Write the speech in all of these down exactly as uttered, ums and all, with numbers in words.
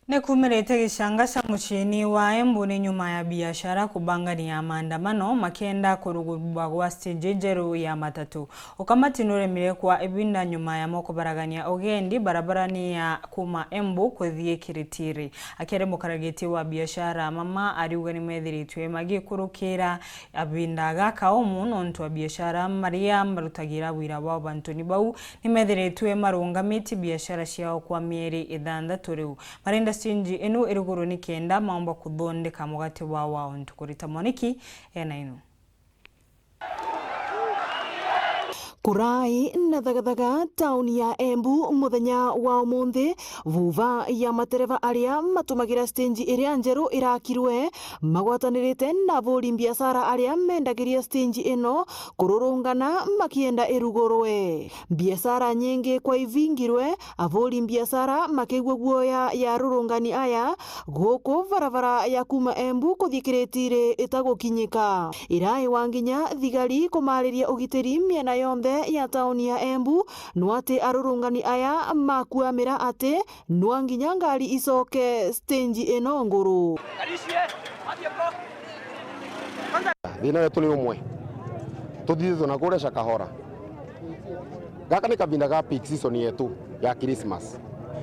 Nikumirite gicanga ca muciini wa Embu ni nyuma ya biashara kubangania maandamano makienda kurugurwa gwa stage njeru ya matatu. Ukamati nuremire kwa ibinda nyuma ya mokubaragania ugendi barabarani ya kuma Embu kuthii Kiritiri. Akiaria mukaragiti wa biashara, Mama ariuga nimethiritwe magikurukira abinda gaka umu nontu a biashara maria marutagira wira wao bantuni bau nimethiritwe marungamitie biashara ciao kwa mieri ithanthatu riu. Marenda stage ino irugurwe nikenda maomba kuthondeka mugate wao wa untu kurita mwaniki ena ino. Kurai na Thagathaga, tauni ya Embu, muthenya wa umunthi, vuva ya matereva aria matumagira stage iria njeru irakirwe, magwatanirite na buri biashara aria mendagiria stage ino kururungana makienda irugurwe. Biashara nyingi kwa ivingirwe, aburi biashara makigua guoya ya arurungani aya, guku barabara ya kuma Embu kuthii Kiritiri itagukinyika. Irai wa nginya thigari kumariria ugitiri miena yonthe ya tauni ya Embu, no ati arurungani aya makuamira ati nwa nginya ngari icoke stage ino nguru. Thina wetu ni umwe. Tuthithitwe na kuria Shakahora. Gaka ni kavinda ga peak season yetu ya Christmas.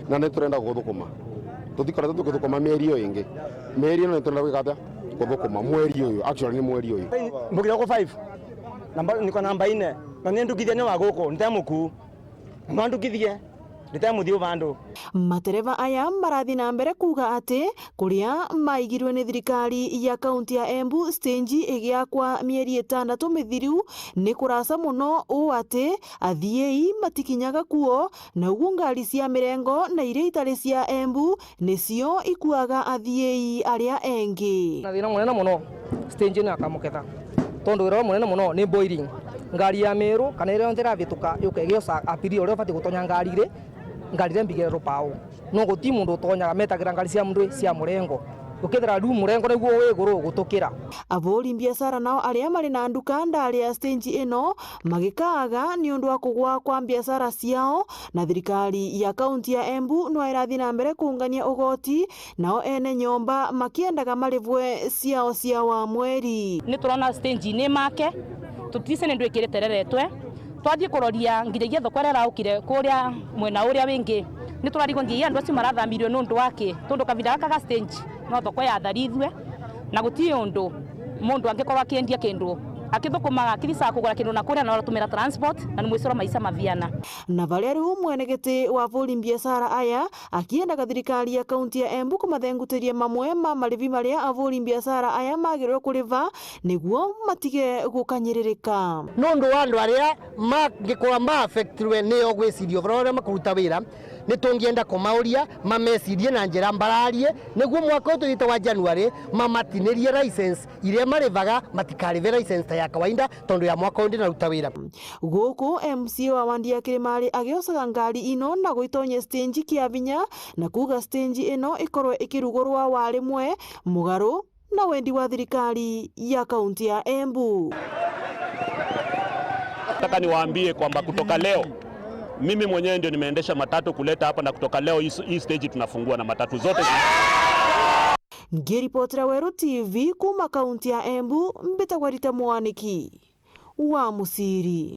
Na ni turenda guthukuma. Tutikoretwe tukithukuma mieri iyo ingi. Mieri ino ni turenda gwika atia? Kuthukuma mweri uyu. Actually, ni mweri uyu. Mbukire ku five. Namba, niko namba ine. Na ni ndukithia ni wa guku, nte muku. Na no ndukithie, ndite muthiu vandu. Matereva aya marathi na mbere kuuga ati kuria maigirwe ni thirikari ya kaunti ya Embu stage igiakwa mieri itandatu mithiru ni kurasa mono, uu ati athiei matikinyaga kuo, na ugu ngari cia mirengo na iria itari cia Embu nicio ikuaga athiei aria engi. Na thina munene muno stage ino ya Kamuketha, tondu wira uria munene muno ni boiling. Ngari ya Meru kana iria yonthe irabituka yuka igiosa abiria uria ubati gutonya ngari ri, ngari iria mbigire rupau. No guti mundu utonyaga, metagira ngari cia mndwi cia murengo. Ukethira riu murengo niguo wi iguru gutukira. Aburi biashara nao aria mari na nduka ndari ya stage ino magikaaga niundu wa kugwa kwa biashara ciao, na thirikari ya kaunti ya Embu no irathi na mbere kuungania ugoti, nao ene nyomba makiendaga marivwe ciao cia wa mweri. Ni turona stage ni make, tutise ni ndwikirite reretwe. Twathii kuroria nginya igia thoko iria iraukire kuria mwena uria wingi, ni turarigwa nginya andu acio marathamirio nundu wa ki? Tondu kavinda gaka ga stage no thoko yatharithue, na guti undu mundu angikorwa akiendia kindu akithukumaga, akithisaga kugura kindu na kuria na aratumira transport, na ni mwisiro maisha maviana. Na varia riu mwene giti wa buri biashara aya akiendaga thirikari ya kaunti ya Embu kumathengutiria mamwe ma marivi maria aburi biashara aya magirwe kuriva niguo matige gukanyiririka. Nundu wa andu aria mangikorwa ma affectirwe ni o gwiciria uvoro uria makuruta wira, ni tungienda kumauria mamecirie na njira mbararie, niguo mwaka uyu tuthite wa January mamatinirie license iria marivaga, matikarive license ta ya kawaida tondu ya mwaka uyu ndinaruta wira. Guku M C A wa wandi ya Kirimari agiosaga ngari ino na gwitonya stage kia vinya na kuuga stage ino ikorwe ikirugurwa wa rimwe mugaru na wendi wa thirikari ya kaunti ya Embu. Nataka niwaambie kwamba kutoka leo, mimi mwenyewe ndio nimeendesha matatu kuleta hapa, na kutoka leo hii, hii stage tunafungua na matatu zote. Ngiripotera Weru T V kuma kaunti ya Embu, mbitagwa Rita Mwaniki wa Musiri.